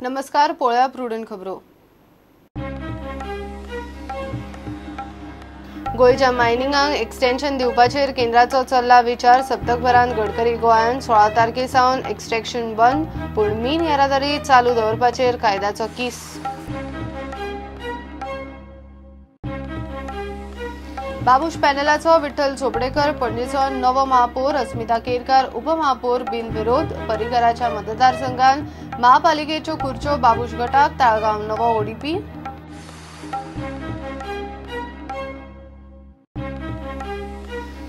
नमस्कार, पळोवया प्रुडंट खबरो. गोंयच्या मायनिंगाक एक्सटेन्शन दिवपाचेर केंद्राचो चल्ला विचार. सप्तकभरान गडकरी गोंयांत 16 तारखे सावन एक्सट्रॅक्शन बंद, पूण मीन येरादारी चालू दवरपाचेर कायद्याचो कीस. बाबूश पॅनलाचो विठ्ठल चोपडेकर पणजेचो नवो महापौर, अस्मिता केरकार उपमहापौर बिनविरोध. पर्रीकराच्या मतदारसंघान महापालिकेच्यो खुर्च्यो बाबूश गटाक, ताळगांव नवो ओडीपी.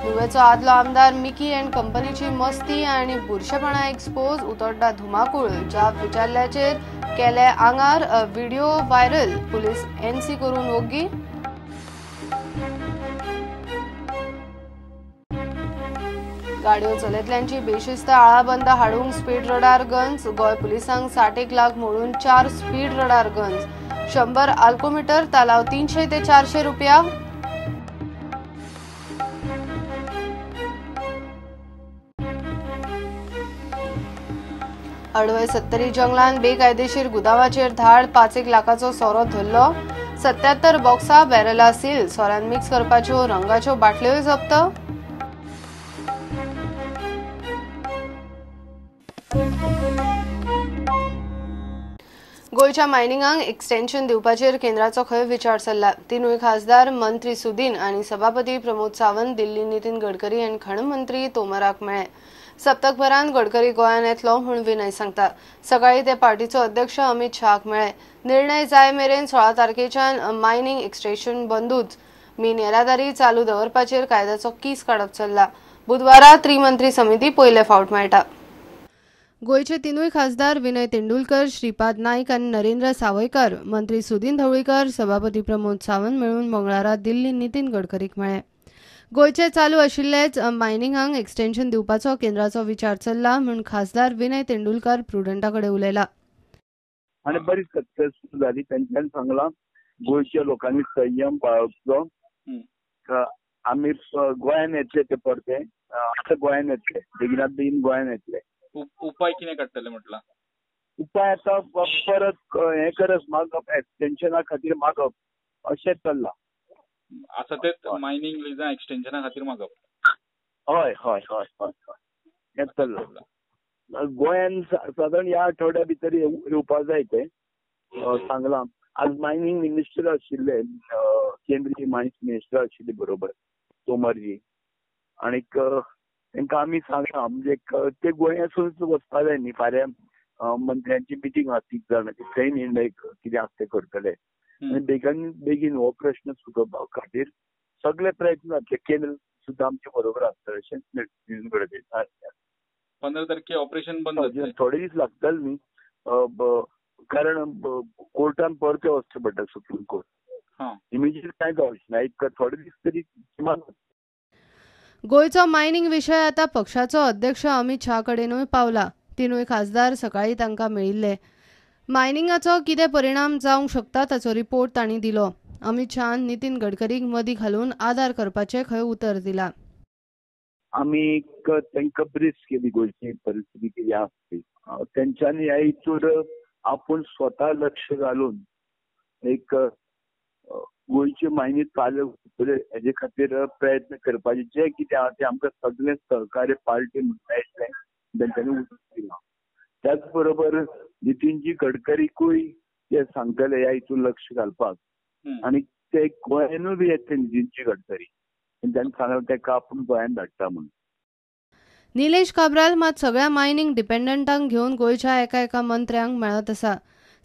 नुवेचो आदलो आमदार मिकी अँड कंपनीची मस्ती आनी बुरशेपणा एक्सपोज, उतोड्डा धुमाकूळ. जाप विचारल्याचेर केले आंगार, व्हिडिओ व्हायरल, पुलीस एनसी करून वोग्गी. गाडयो चलयतल्यांची बेशिस्त आळाबंद हाडूंक स्पीड रडार गन्स. गोंय पुलिसांक 60 लाख मोडून 4 स्पीड रडार गन्स, 100 आल्कोमिटर, तालाव 300 ते 400 रुपया. अडवय सत्तरी जंगलान बेकायदेशीर गुदावाचेर धाड, 5 लाखाचो सोरो धरलो, 77 बॉक्सा बॅरला सील, सोऱ्यान मिक्स करपाच्यो रंगाच्यो बाटल्योय जप्त. गोंयच्या मायनिंगाक एक्सटेन्शन दिवपाचेर केंद्राचो खंय विचार चल्ला. तिनूय खासदार मंत्री सुदीन आनी सभापती प्रमोद सावंत दिल्ली नितीन गडकरी आनी खण मंत्री तोमराक मेळ्ळे. सप्तकभरान गडकरी गोंयांत येतलो म्हूण विनय सांगता. सकाळी ते पार्टीचो अध्यक्ष अमित शहाक मेळ्ळे. निर्णय जाय मेरेन 16 तारखेच्यान मायनिंग एक्सट्रॅक्शन बंदूच, मीन येरादारी चालू दवरपाचेर कायद्याचो कीस काडप चल्ला. बुधवारा त्रिमंत्री समिती पयले फावट मेळटा. गोंयचे तिनूय खासदार विनय तेंडुलकर, श्रीपाद नाईक आनी नरेंद्र सावयकर, मंत्री सुदीन ढवळीकर, सभापती प्रमोद सावंत मेळून मंगळारा दिल्ली नितीन गडकरीक मेळ्ळे. गोंयचे चालू आशिल्लेच मायनिंगाक एक्सटेन्शन दिवपाचो केंद्राचो विचार चल्ला म्हूण खासदार विनय तेंडुलकर प्रुडंटा कडेन उलयला. आनी बरी सक्सेसफूल जाली. तेंच्यान सांगलां गोंयच्या लोकांनी संयम बाळगचो. आमी गोंयान येतले ते परते, आतां गोंयान येतले, बेगिनात बेगीन गोंयान येतले. उपाय कितें काडटले म्हटला? उपाय आतां परत हें करप, मागप, एक्सटेन्शना खातीर मागप अशें चल्लां. आसा तेच मायनिंग लिजां एक्सटेन्शना खातीर मागप. हय हय हय हय हय, हें चल्लां. गोंयान सादारण ह्या आठवड्या भितर येवपा जाय तें सांगलां. आज मायनिंग मिनिस्टर आशिल्ले, केंद्रीय मायन्स मिनिस्टर आशिल्ले बरोबर तोमरजी, आनीक तांकां आमी सांगलां म्हणजे ते गोंयांतूच वचपा जाय न्ही. फाल्यां मंत्र्यांची मिटींग आसा 3 जाणांची, थंय निर्णय कितें आसा ते करतले. आनी बेगीन बेगीन हो प्रश्न सुटोवपा खातीर सगळे प्रयत्न जातले. केंद्र सुद्दां आमचे बरोबर आसतलें अशें नितीन गडकरी. 15 तारखे ऑपरेशन बंद, थोडे दीस लागतले न्ही, कारण कोर्टान परते वचचें पडटा, सुप्रीम कोर्ट. इमिजिएट कांय जावचें ना, एक थोडे दीस तरी किमान. गोंयचो मायनिंग विशय आतां पक्षाचो अध्यक्ष अमित शहा कडेनूय पावला. तिनूय खासदार सकाळी तांकां मेळिल्ले. मायनिंगाचो कितें परिणाम जावंक शकता ताचो रिपोर्ट तांणी दिलो. अमित शहान नितीन गडकरीक मदीं घालून आदार करपाचें खंय उतर दिलां. आमी तांकां ब्रीफ केली गोंयची परिस्थिती कितें आसा ती. तेंच्यांनी ह्या हितूर आपूण स्वता लक्ष घालून एक गोंयची मायनी चालू हेजे खातीर प्रयत्न करपाचे जे कितें आसा तें आमकां सगळें सहकार्य पार्टी मेळटलें तेंच्यांनी उतर दिलां. त्याच बरोबर नितीनजी गडकरीकूय ते सांगतले ह्या हितून लक्ष घालपाक, आनी ते गोंयानूय बी येतले नितीनजी गडकरी, तेंच्यांनी सांगलां तेका आपूण गोंयान धाडटा म्हणून. निलेश काब्राल मात सगळ्या मायनिंग डिपेंडंटांक घेवन गोंयच्या एका एका मंत्र्यांक मेळत आसा.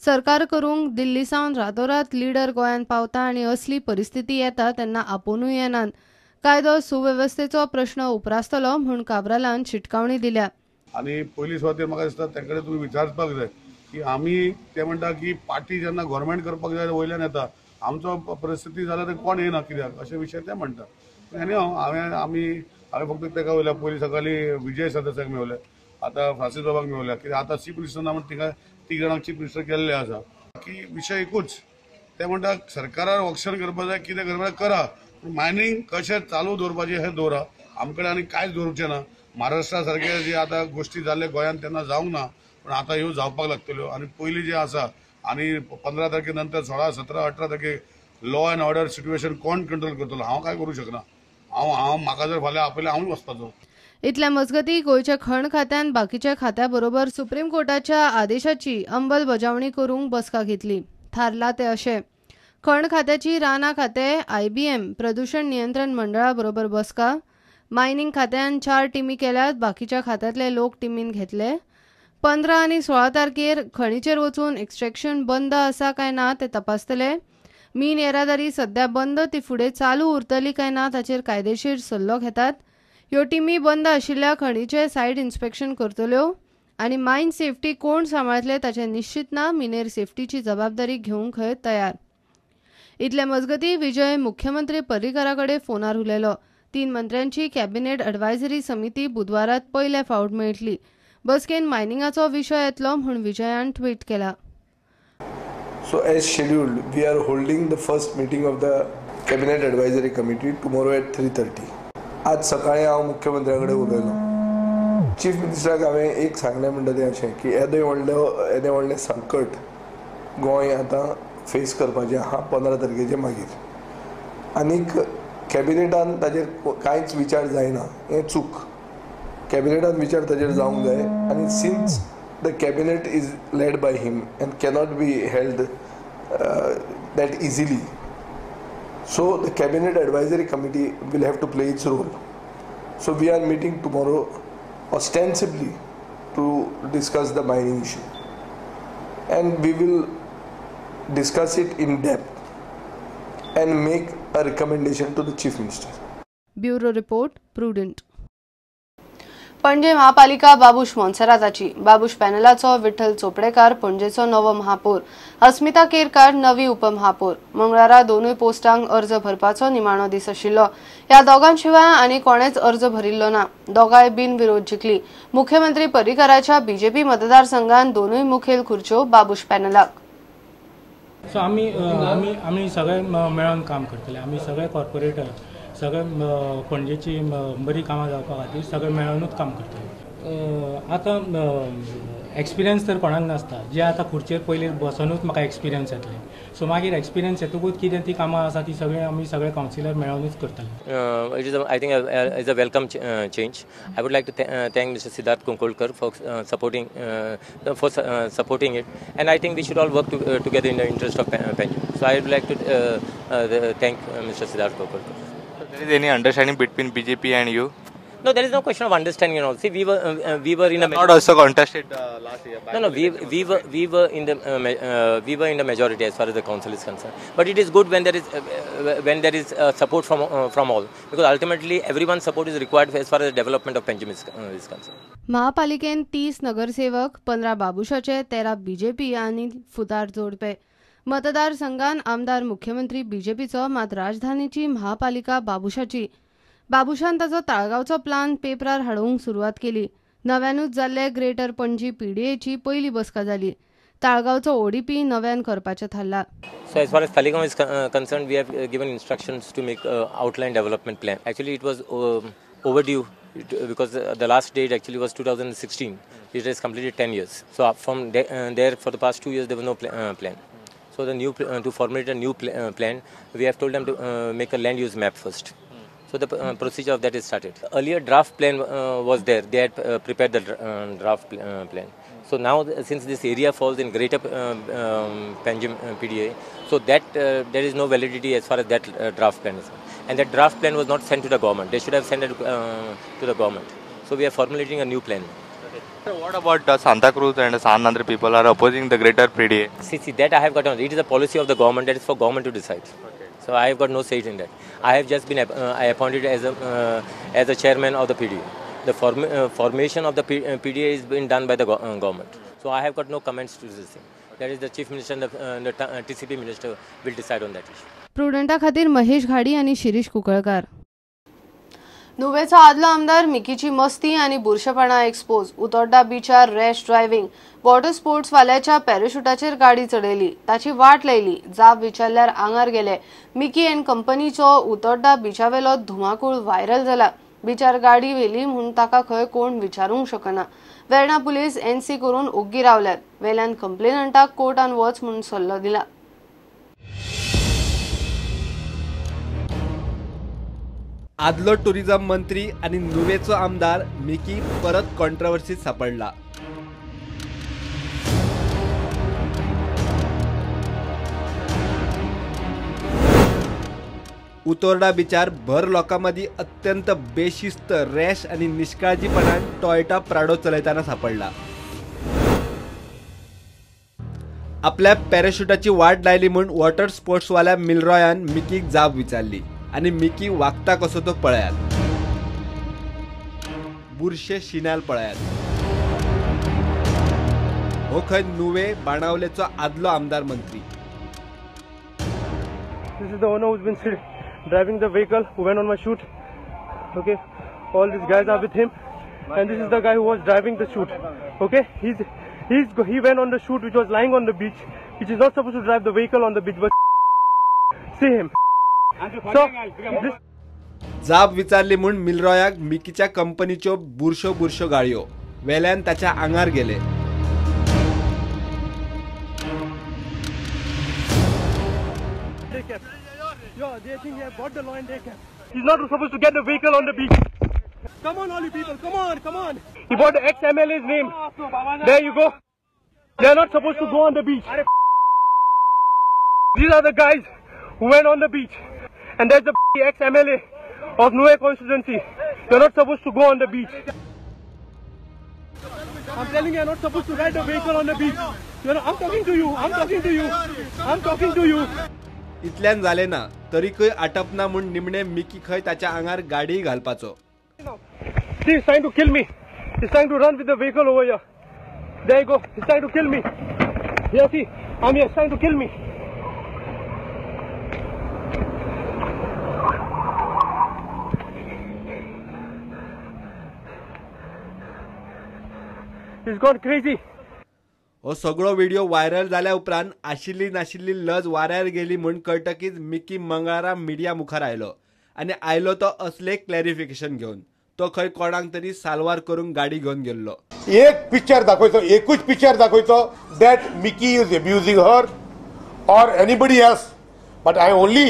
सरकार करूंक दिल्ली सावन रातोरात लिडर गोंयांत पावता आनी असली परिस्थिती येता तेन्ना आपोवनूय येनात. कायदो सुवेवस्थेचो प्रश्न उप्रासतलो म्हूण काब्रालान शिटकावणी दिल्या. आनी पयली सुवातेर म्हाका दिसता तेंकडे तुमी विचारपाक जाय की आमी ते म्हणटा की पार्टी जेन्ना गव्हर्मेंट करपाक जाय वयल्यान येता, आमचो परिस्थिती जाल्यार कोण येना कित्याक अशे विशय ते म्हणटा. आनी हांवें फक्त तेका वयल्या पयलीं सकाळीं विजय सरदेसायाक मेवले, आतां फ्रांसीस बाबाक मेवल्या, कित्याक आतां चीफ मिनिस्टर ना म्हण तिका 3 जाणांक चीफ मिनिस्टर केल्ले आसा. की विशय एकूच, ते म्हणटा सरकारार ऑक्शन करपाक जाय, कितें करपाक जाय करा, पूण मायनिंग कशें चालू दवरपाचें हें दवरा. आमकडे आनी कांयच दवरचें ना. महाराष्ट्रा सारखे जे आतां गोष्टी जाल्ले गोंयांत तेन्ना जावंक ना. पूण आतां ह्यो जावपाक लागतल्यो. आनी पयलीं जें आसा आनी 15 तारखे नंतर 16, 17, 18 तारखेक लॉ अँड ऑर्डर सिट्युएशन कोण कंट्रोल करतलो? हांव काय करूं शकना. हांव हांव म्हाका जर फाल्यां आपयलें हांवूय वचपाचो. इतल्या मजगती गोंयच्या खण खात्यान बाकीच्या खात्या बरोबर सुप्रीम कोर्टाच्या आदेशाची अंमलबजावणी करूंक बसका घेतली. थारला ते अशें: खण खात्याची रानां खातें, IBM, प्रदूषण नियंत्रण मंडळा बरोबर बसका. मायनिंग खात्यान 4 टिमी केल्यात, बाकीच्या खात्यांतले लोक टिमीन घेतले. 15 आनी 16 तारखेर खणीचेर वचून एक्स्ट्रॅक्शन बंद आसा काय ना ते तपासतले. मीन येरादारी सध्या बंद, ती फुडें चालू उरतली काय ना ताचेर कायदेशीर सल्लो घेतात. ह्यो टिमी बंद आशिल्ल्या खणीचें सायट इन्स्पेक्शन करतल्यो आनी मायन सेफ्टी कोण सांबाळतले ताचें निश्चित ना. मिनेर सेफ्टीची जबाबदारी घेवंक खंय तयार. इतले मजगती विजय मुख्यमंत्री पर्रीकरा कडेन फोनार उलयलो. 3 मंत्र्यांची कॅबिनेट एडवायझरी समिती बुधवारात पयले फावट मेळटली. बसकेन मायनिंगाचो विशय येतलो म्हूण विजयान ट्वीट केला. So as scheduled, we are holding the first meeting of the Cabinet Advisory Committee tomorrow at 3:30. आज सकाळी हांव मुख्यमंत्र्या कडेन उलयलो. चीफ मिनिस्टराक हांवें एक सांगलें म्हणटा तें अशें की येदें व्हडलें संकट गोंय आतां फेस करपाचें आहा 15 तारखेचे मागीर, आनीक कॅबिनेटान ताजेर कांयच विचार जायना हें चूक. कॅबिनेटान विचार ताजेर जावंक जाय आनी since the cabinet is led by him and cannot be held that easily, so the cabinet advisory committee will have to play its role. So we are meeting tomorrow ostensibly to discuss the mining issue, and we will discuss it in depth and make a recommendation to the Chief Minister. Bureau Report, Prudent. Panaji महापालिका बाबूश मोन्सेराताची. बाबूश पॅनलाचो विठ्ठल चोपडेकार पणजेचो नवो महापौर, अस्मिता केरकार नवी उपमहापौर. मंगळारा दोनूय पोस्टांक अर्ज भरपाचो निमाणो दीस आशिल्लो. ह्या दोगां शिवाय आनी कोणेच अर्ज भरिल्लो ना. दोगांय बिनविरोध जिखली. मुख्यमंत्री पर्रीकराच्या बीजेपी मतदारसंघान दोनूय मुखेल खुर्च्यो बाबूश पॅनलाक. सो आमी आमी आमी सगळे मेळोन काम करतले. आमी सगळे कॉर्पोरेटर सगळे पणजेची बरी कामां जावपा खातीर सगळे मेळोनूच काम करतले. आतां एक्सपिरियन्स तर कोणाक नासता, जे आतां खुर्चेर पयलीं बसोनूच म्हाका एक्सपिरियन्स येतले. सो मागीर एक्सपिरियन्स येतकूच कितें ती कामां आसा ती सगळीं आमी सगळे कावन्सिलर मेळोनूच करतले. It is I think is a welcome change. I would like to thank Mr. Siddharth Kunkolkar for supporting it, and I think we should all work together in the interest of Panjim. So I would like to thank Mr. Siddharth Kunkolkar. So there is any understanding between BJP and you? No, there is no question of understanding and all. See, we were in a not also contested last year. No, we were in the we were in the majority as far as the council is concerned. But it is good when there is support from all, because ultimately everyone's support is required as far as the development of Panjim is concerned. महापालिकेन 30 नगरसेवक, 15 बाबुशाचे, 13 BJP आनी फुदार जोडपे. मतदारसंघान आमदार मुख्यमंत्री बीजेपीचो, मात राजधानीची महापालिका बाबुशाची. बाबुशान ताचो ताळगांवचो plan पेपरार हाडूंक सुरवात केली. नव्यानूच जाल्ले ग्रेटर पणजी पीडीएची पयली बसका जाली. ताळगांवचो ओडीपी नव्यान करपाचें थारला. So as far as Taleigao is concerned, we have given instructions to make outline development plan. Actually, it was overdue because the last date actually was 2016. It has completed 10 years. So from there for the past 2 years there was no plan. So the new to formulate a new plan, we have told them to make a land use map first. So the procedure of that is started. Earlier draft plan was there. They had prepared the draft plan. So now since this area falls in greater Panjim PDA, so that there is no validity as far as that draft plan is. And that draft plan was not sent to the government. They should have sent it to the government. So we are formulating a new plan. Okay. So what about Santa Cruz and San Andres people are opposing the greater PDA? See, that I have got on. It is a policy of the government. That is for government to decide. Okay. So I have got no say in that. I have just been I appointed as a chairman of the PDA. The formation of the PDA is been done by the government. So I have got no comments to this thing. That is the chief minister and the TCP minister will decide on that issue. प्रुडंटा खातीर महेश घाडी आनी शिरीष कुंकळकार. नुवेचो आदलो आमदार मिकीची मस्ती आनी बुरशेपणा expose. उतोड्डा बिचार rash driving, water sports वाल्याच्या पॅराशुटाचेर गाडी चडयली, ताची वाट लायली, जाब विचारल्यार आंगार गेले. मिकी अँड कंपनीचो उतोड्डा बिचावेलो धुमाकूळ व्हायरल जाला. बिचार गाडी व्हेली म्हूण ताका खंय कोण विचारूंक शकना. वेर्णा पुलीस एनसी करून ओग्गी रावल्यात. वेल्यान कंप्लेनंटाक कोर्टान वच म्हूण सल्लो दिला. आदलो टुरिझम मंत्री आनी नुवेचो आमदार मिकी परत कॉन्ट्रवर्सीत सापडला. उतोर्डा बिचार भर लोकां मदीं अत्यंत बेशिस्त, रॅश आनी निश्काळजीपणान टॉयोटा प्राडो चलयतना सापडला. आपल्या पॅराशुटाची वाट लायली म्हूण वॉटर स्पोर्ट्सवाल्या मिलरॉयान मिकीक जाब विचारली आनी मिकी वागता कसो तो पळयात, बुरशे शिनाल पळयात. हो खंय नुवे बाणावलेचो आदलो आमदार मंत्री. This is the owner who's been driving the vehicle who went on my shoot. Okay, all these guys are with him, and this is the guy who was driving the shoot. Okay, he went on the shoot which was lying on the beach, which is not supposed to drive the vehicle on the beach, but see him. So this जाब विचारली म्हूण मिलरॉयाक मिकीच्या कंपनीच्यो बुरश्यो बुरश्यो गाळयो वेल्यान ताच्या आंगार गेले. Yo, they think they have bought the law and they can. He's not supposed to get the vehicle on the beach. Come on, all you people, come on, come on. He bought the ex-MLA's name. There you go. They are not supposed to go on the beach. These are the guys who went on the beach. And that's the ex-MLA of Nue constituency. They're not supposed to go on the beach. I'm telling you, you're not supposed to ride the vehicle on the beach. You know, I'm talking to you. I'm talking to you. I'm talking to you. इतल्यान जालें ना तरीकय आटपना म्हूण निमणे Mickey खंय ताच्या आंगार गाडी घालपाचो. He's trying to kill me. He's trying to run with the vehicle over here. There you go. He's trying to kill me. Here, see, I'm here. He's trying to kill me. He's gone crazy. हो सगळो video viral जाल्या उपरांत आशिल्ली नाशिल्ली लज वाऱ्यार गेली म्हूण कळटकीच मिकी मंगळारा मिडिया मुखार आयलो आनी आयलो तो असले क्लॅरिफिकेशन घेवन. तो खंय कोणाक तरी साल्वार करूंक गाडी घेवन गेल्लो. एक पिक्चर दाखयचो, एकूच picture दाखयचो that Mickey is abusing her or anybody else, but I only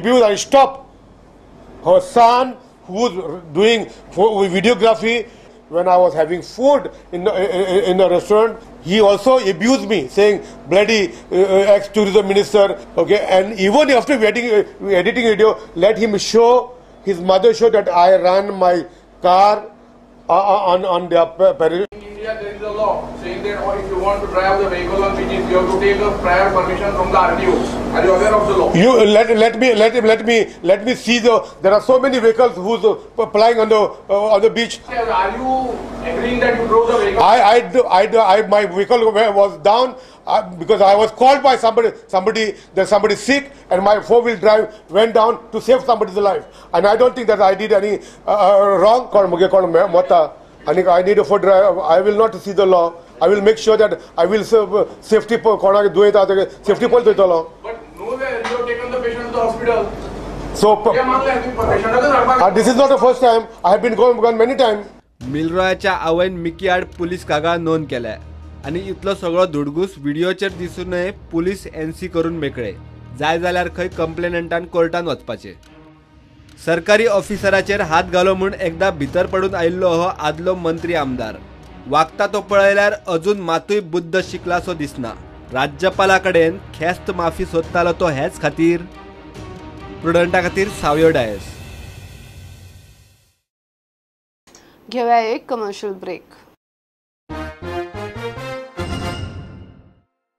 abuse, I stop her son who is doing videography. When I was having food in the restaurant, he also abused me, saying bloody ex-tourism minister. Okay, and even after editing video, let him show his mother show that I ran my car on the In India, there is a law saying that if you want to drive the vehicle on beaches, you have to take a prior permission from the RTO. Are you aware of the law? You let me see the. There are so many vehicles who's plying on the beach. Are you agreeing that you drove the vehicle? I my vehicle was down because I was called by somebody there's somebody sick, and my four-wheel drive went down to save somebody's life. And I don't think that I did any wrong. I need a four drive. I will not see the law. I will make sure that I will serve safety safety pole the law. But nowhere you have taken the patient to the hospital. So this is not the first time. I have been gone many times. मिलरॉयाच्या आवयन Mickey आड police कागाळ नोंद केल्या आनी इतलो सगळो धुडगूस व्हिडिओचेर दिसूनय police NC करून मेकळे. जाय जाल्यार खंय कंप्लेनंटान कोर्टान वचपाचें. सरकारी ऑफिसराचेर हात घालो म्हूण एकदा भितर पडून आयिल्लो हो आदलो मंत्री आमदार. वागता तो पळयल्यार अजून मातूय बुद्द शिकलासो दिसना. राज्यपाला कडेन खेस्त माफी सोदतालो तो हेच खातीर. प्रुडंटा खातीर सावयो डायस. घेवया एक कमर्शियल ब्रेक.